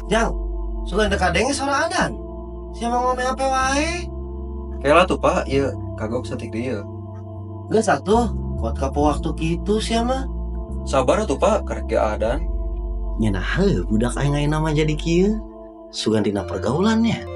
Jang, sugan teu kadenge suara adan. Sia mah ngomong HP wae. Kela tuh Pak, ieu kagok satik deui. Geus atuh, kuat kapo waktu kitu sia mah. Sabar atuh Pak, karek ge adan. Nya nah heuh budak aing ayeuna mah jadi kieu. Sugan dina pergaulannya.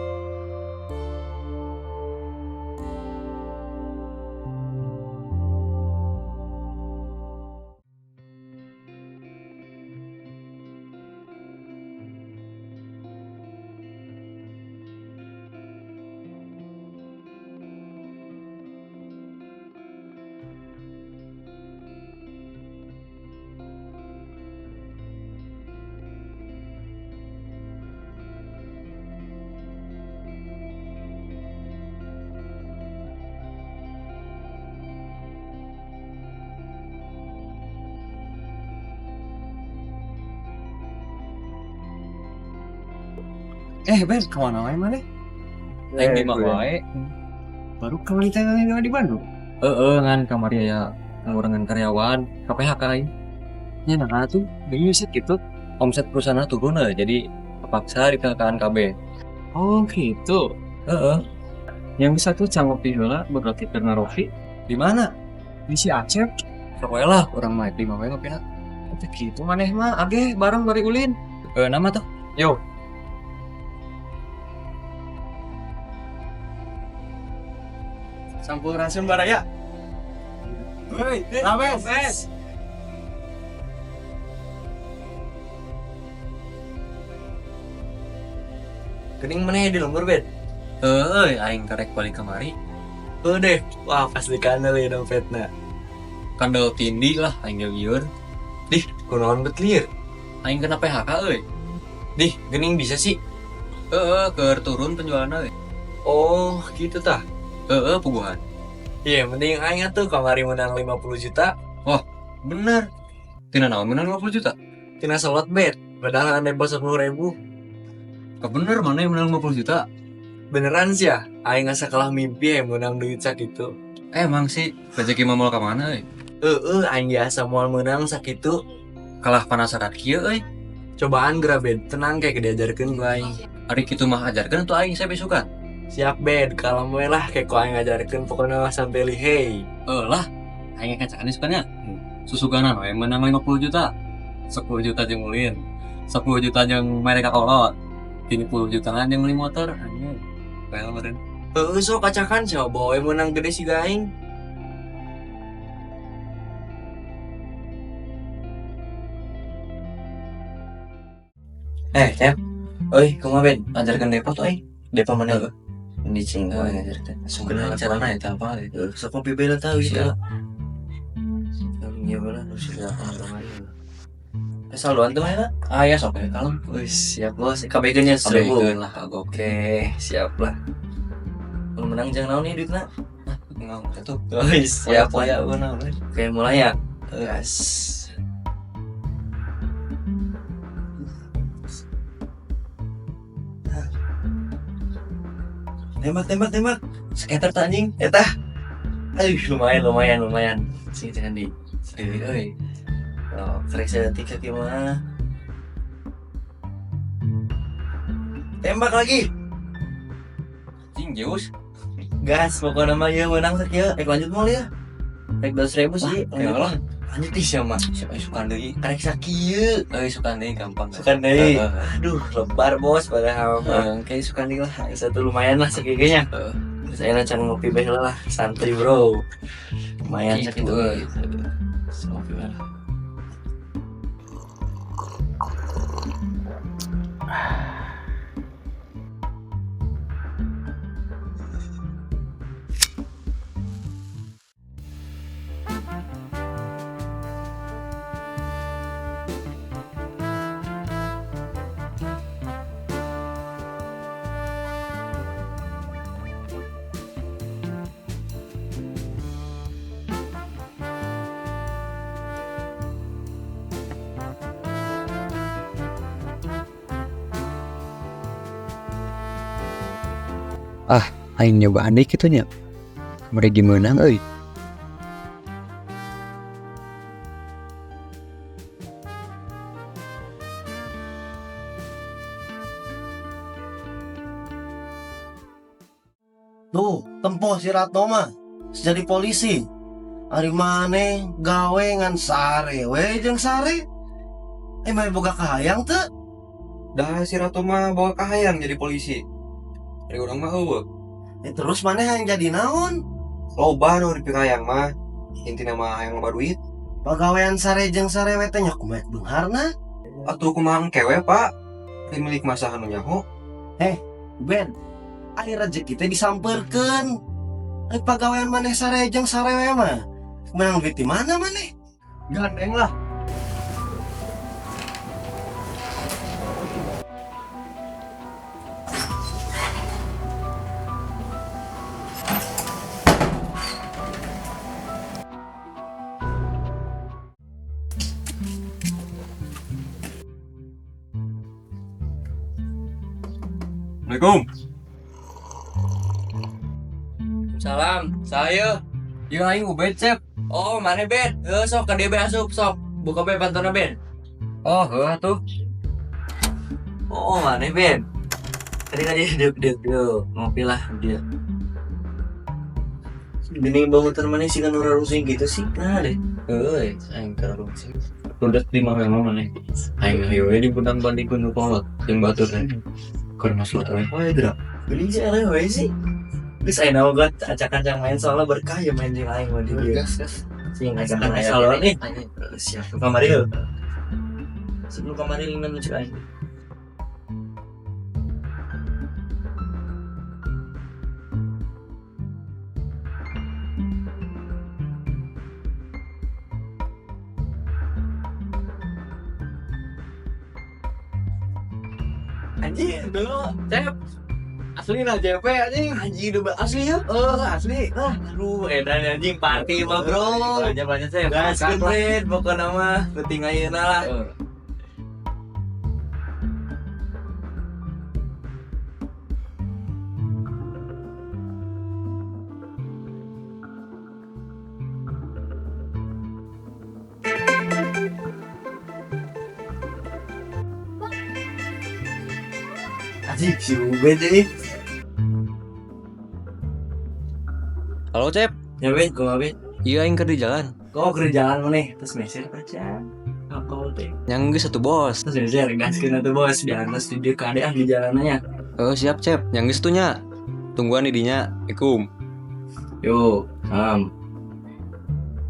Ben, kemana wae maneh? Aing di imah wae. Baru kamari teh di Bandung. Heeh, ngan kamari aya pengurangan karyawan, ka PHK aing. Nya nah tuh, deui sih gitu. Omset perusahaan turun euy, jadi kepaksa di PHK-an KB. Oh, gitu. Heeh. Yang bisa tuh can ngopi heula berarti keur ngaropi. Di mana? Di si Acep. Sok wae lah, urang mah di imah wae ngopina. Teh kitu maneh mah ageh bareng bari ulin. Heuh, nama tuh. Yo. Sampurasun baraya. Hei, Rames. Geuning maneh di lembur, Ben? Heuh, aing karek balik kamari. Heuh deh. Wah, pasti kandel ya dompetna. Kandel tindi lah aing lieur. Dih, kunaon bet lieur? Aing kena PHK euy. Dih, geuning bisa sih. Heeh, keur turun penjualanna euy. Oh, gitu tah. Heeh, puguhan. Iya, mending aing atuh kamari menang 50 juta. Wah, bener. Tina naon menang 50 juta? Tina slot bet. Padahal ane bos 10 ribu. Kebener mana yang menang 50 juta? Beneran sih ya, aing asa kalah mimpi ya menang duit sakitu. Emang sih, rezeki mah moal ka mana euy? Heeh, aing biasa moal menang sakitu. Kalah penasaran kieu euy. Cobaan geura Ben, tenang kayak diajarkeun ku aing. Ari kitu mah ajarkeun atuh aing saya besukan. Siap Ben, kalem we lah kayak ku aing ngajarkeun pokoknya mah sampai lihei. Heuh lah, aing kacakan sukanya. Susuganan we menang 50 juta. 10 juta jeung ulin. 10 juta jeung mere ka kolot. 30 jutaan jeung meuli motor anjing. Kayak meureun. Heeh, sok kacakan coba we menang gede siga aing. Cep. Oi, kumaha Ben? Ajarkeun Depo tuh aing. Depo mana? Ini cing gua ngajarkeun. Kumaha carana eta apa? Heeh, sok ngopi bae lah tahu Siap. ya. Iya lah, harus Saldoan tuh mah Ah ya sok ya kalem. Wih, siap bos. KBG nya 1000. Kabegeun lah kagok. Oke, siap lah. Kalau menang jangan naon nih duitna. Ngau atuh. Wih, siap lah. ya benar. Oke, mulai ya. Gas. Tembak, tembak, tembak. Skater tak anjing. Eta. Aduh, lumayan, lumayan, lumayan. Sing jangan di. Deui euy. Oh, karek saeutik kaki mah. Tembak lagi. Anjing Zeus. Gas, pokoknya mah ieu menang sakieu. Rek lanjut moal ya. Rek 200.000 sih. Ya lah. Lanjut ih sia mah. Siapa yang suka deui? Karek sakieu. Euy suka deui gampang. Suka deui. Heeh. Aduh, lebar bos padahal mah. Kayak suka deui lah. Satu lumayan lah sakieu nya. Heeh. Terus ayeuna can ngopi bae lah, santai bro. Lumayan Gitu sakitu. euy. Ngopi bae lah. Aing nyobaan deui kitu nya. Kamari ge meunang euy. Tempo si Ratno mah jadi polisi. Ari maneh gawe ngan sare we jeung sare. Eh maneh boga kahayang teu? Dah si Ratno mah bawa kahayang jadi polisi. Ari urang mah eueuh. Eh, terus maneh hayang jadi naon? Loba nu dipikayang mah. Intina mah hayang loba duit. Pagawean sare jeung sare we teh nya kumaha beungharna? Atuh kumaha engke we, Pak? Ari milik masa anu nyaho. Ben, ari rezeki teh disampeurkeun. Eh pagawean maneh sare jeung sare we mah. Menang duit di mana maneh? Gandeng lah. Assalamualaikum. Salam, saya. Ieu aing Ubed, Cep. Oh, mana Ben? Heuh, sok ka dieu be asup sok. Buka be pantona Ben. Oh, heuh atuh. Oh, mana Ben? Tadi tadi deuk deuk deuk ngopi lah dia. Gini bangunan mana sih kan orang rusing gitu sih. Nah deh. Heuh, aing keur rungsing. Udah di mana mana aing hayu we di budang bandi gunung kolot jeung batur teh. Keur masuk we. Oh ya gerak. Beli sih eleh we sih. Geus aing nama gua acak-acak main soalnya berkah ya main jeung aing mah di dieu. Gas gas. Sing acak main soalnya nih. Siap ke kamar yeuh. Sebelum kamar lima cek aing. Anjir, dulu, Cep. Asli lah JP anjing. Anjing udah asli ya? Eh, asli. Ah, aduh, edan anjing party mah, Bro. Belanja-belanja Cep. Gaskeun Ben, pokokna mah penting ayeuna lah. Anjing si Ubed ini. Halo, Cep. Ya Ben, kumaha Ben? Iya aing keur di jalan. Kok keur jalan maneh terus meser aja. Aku teh. Yang geus atuh, Bos. Terus meser gaskeun atuh bos, di atas di dieu kadean di jalanannya. Oh, siap, Cep. Yang geus tuh nya. Tungguan di dinya. Assalamualaikum. Yo, salam.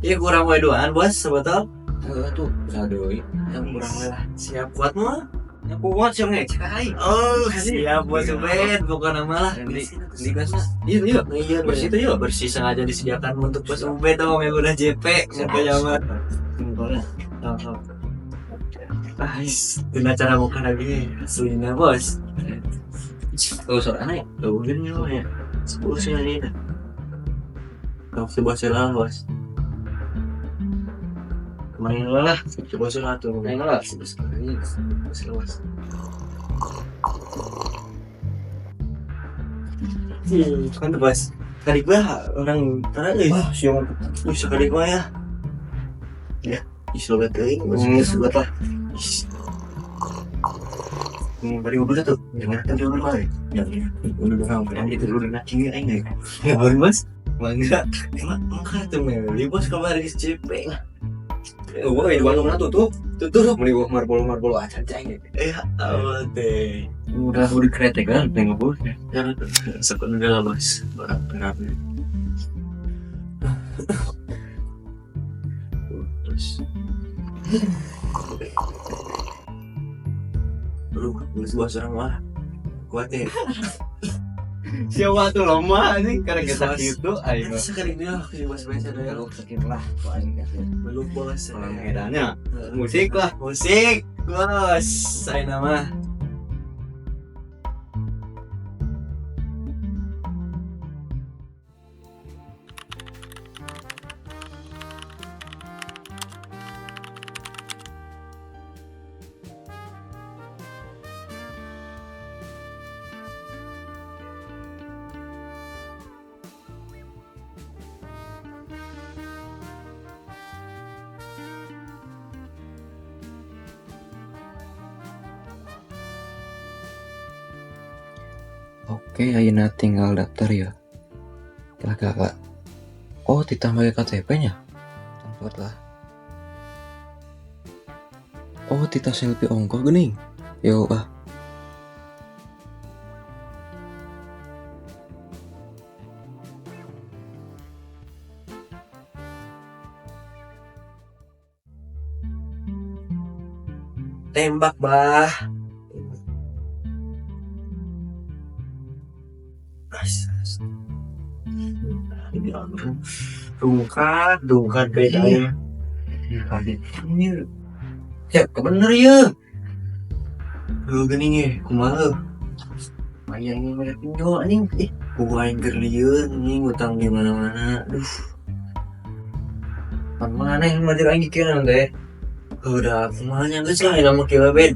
Iya kurang we duaan bos sebotol. Heeh tuh, usaha deui. Yang kurang we lah. Siap kuat mah. Ya kuat sih ngecek aing. Oh, siap bos Ubed, pokokna mah lah. Di Di gas. Iya iya. Iya, Bersih tuh yuk. Bersih sengaja disediakan untuk bos Ubed dong yang udah JP sampai zaman. Ais, itu cara muka lagi aslinya bos. Oh, suara aneh. Tuh gini ya. 10 sih ini. Kau sebuah celah bos. Main lah, coba satu. Main lah. Sebuah bos. Kan tuh bos. Tadi gua orang utara euy. Wah, siang. Wih, sekali gua ya. Ya, ih sobat teuing, bos. Sobat lah. Bari ngobrol tuh. Jangan kan jangan lupa ya. Jangan. Udah udah sampai itu udah nacing aing ya. Ya baru bos. Bangga. Emang Emang tuh meli bos kemarin di CP. Eueuh di Bandung tutup. Tutup. Meuli wah marbolo-marbolo acan cai. Eh, Allah teh. Udah kretek kan tengok bos. Ya, sekon udah lah bos. Orang berapa? Terus. Lu, geus bos orang mah. Kuat deh. Siapa tuh loma anjing karena kita Bos. gitu aing. Sekali dia si bos biasa ada Lu saking lah, ku aing kasih. Belum bos. Orang edannya musik lah. Musik, bos. Saya nama. Oke, ayeuna tinggal daftar ya. Kela. Oh, titah make KTP nya. Tempat lah. Oh, titah selfie ongkoh geuning. Yo ah. Tembak, bah. Rungkat, rungkat beda ya. Ini ya, bener ya. Lu geuning ye, kumaha? Lumayan nih pada pinjol anjing. Ih, gua aing keur lieur anjing utang di mana-mana. Aduh. Pan mana yang ngajar aing kieu teh? Udah, kumaha nya geus lah ayeuna mah kieu we, Ben.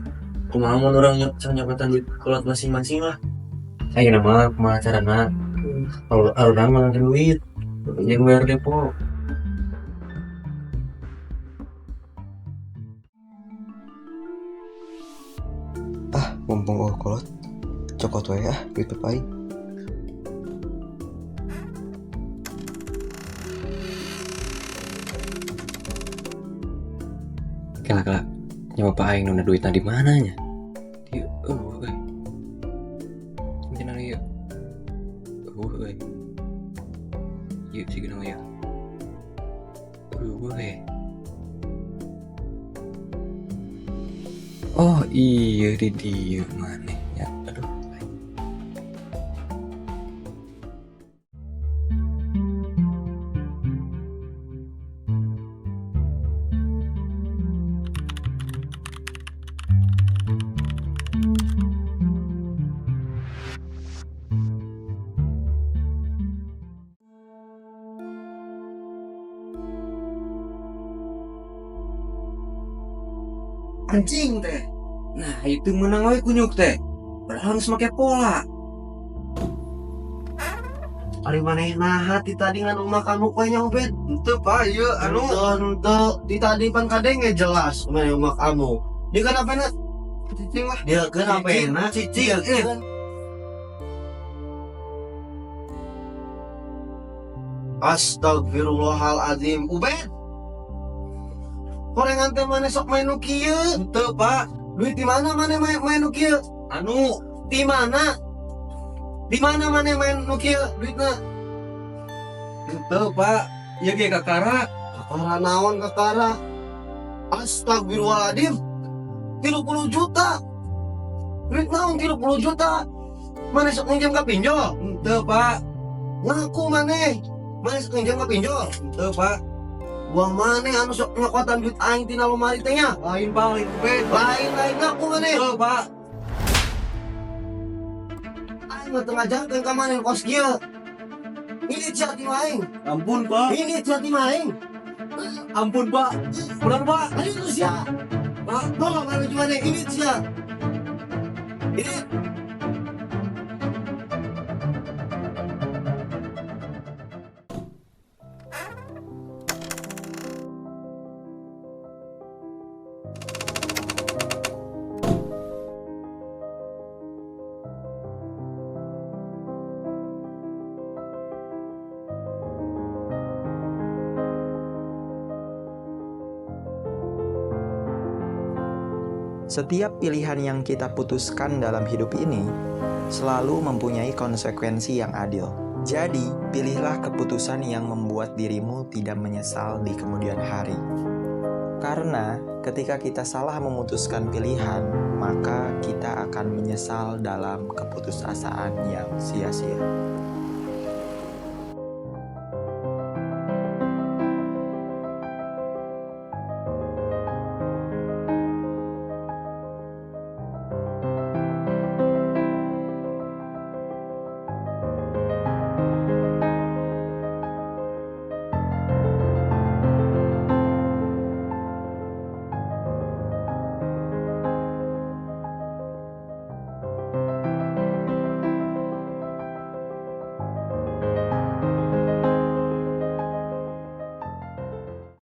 Kumaha mun urang nyokotan duit kolot masing-masing lah. Ayeuna mah kumaha carana? Kalau urang mah duit jeung bayar depo. Ah, mumpung eueuh kolot. Cokot we ah duit bapak aing. Kela kela. Nya bapak aing nunda duitna di mana nya? Dieu eueuh euy. Cenah ieu. Eueuh euy. Ieu sigana mah ieu. Eueuh euy. Oh iya di dieu maneh nya. Aduh. Anjing teh. Nah, itu menang we kunyuk teh. Padahal harus make pola. Ari maneh naha ti tadi ngan umak kamu kowe nya Ubed. Henteu, Pak, ieu anu Henteu, ti tadi pan kadenge jelas maneh umak kamu. Dia kan apa na? Cicing lah. Dia kan apa na? Cicing, eh. Astagfirullahaladzim, Ubed. Korengan teh maneh sok main nu kieu. Henteu, Pak. Duit di mana maneh main nu kieu? Anu Di mana? Di mana maneh main nu kieu duitna? Henteu, Pak. Ieu ge kakara. Kakara naon kakara? Astagfirullahaladzim. 30 juta. Duit naon 30 juta? Maneh sok minjem ka pinjol? Henteu, Pak. Ngaku maneh. Maneh sok minjem ka pinjol? Henteu, Pak. Gua maneh anu sok nyokotan duit aing tina lomari teh nya. Lain, Pak, lain Ubed. Lain-lain ngaku maneh. Henteu, Pak. Aing mah teu ngajarkeun ka maneh kos kieu. Ini sia ti aing. Ampun, Pak. Ini sia ti aing. Ampun, Pak. Pulang, Pak. Ayo lu sia. Pak. Tolong mana maneh ini sia. Ini Setiap pilihan yang kita putuskan dalam hidup ini selalu mempunyai konsekuensi yang adil. Jadi, pilihlah keputusan yang membuat dirimu tidak menyesal di kemudian hari. Karena ketika kita salah memutuskan pilihan, maka kita akan menyesal dalam keputusasaan yang sia-sia.